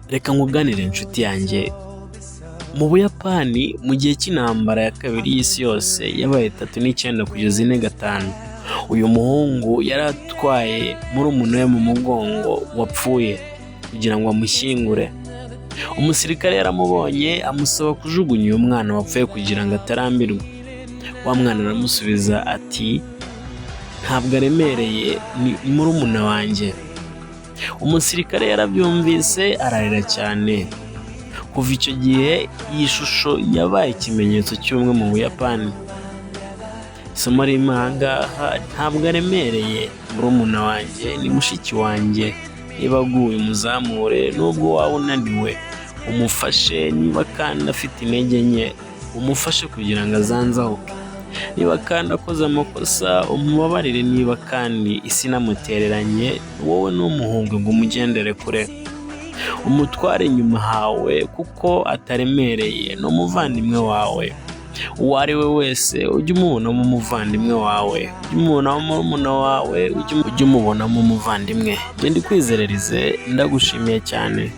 Reka nkuganire, inshuti yanjye. Mu Buyapani, mu gihe cy'intambara ya kabiri y'isi yose yabaye 39 kugeza 45, uyu muhungu yari atwaye murumuna we mu mugongo wapfuye kugira ngo amushyingure. Umusirikare yaramubonye, amusaba kujugunya uyu mwana wapfuye kugira ngo atarambirwa. Wa mwana aramusubiza ati: "Ntabwo aremereye, ni murumuna wanjye." Umusirikare yarabyumvise, ararira cyane. Kuva icyo gihe, iyi shusho yabaye ikimenyetso cy'ubumwe mu Buyapani. Isomo ririmo aha ngaha: ntabwo aremereye, murumuna wanjye ni mushiki wanjye. Niba aguye, umuzamure. Nubwo waba unaniwe, umufashe. Niba kandi afite intege nke, umufashe kugira ngo azanzahuke. Niba kandi akoze amakosa, umubabarire. Niba kandi isi inamutereranye, wowe ntumuhunge ngo umugendere kure, umutware inyuma hawe, kuko ataremereye, ni umuvandimwe wawe. Uwo ari we wese, ujye umubonamo umuvandimwe wawe, ujye umubonamo murumuna wawe, ujye umubonamo umuvandimwe. Genda ikwizererize, ndagushimiye cyane.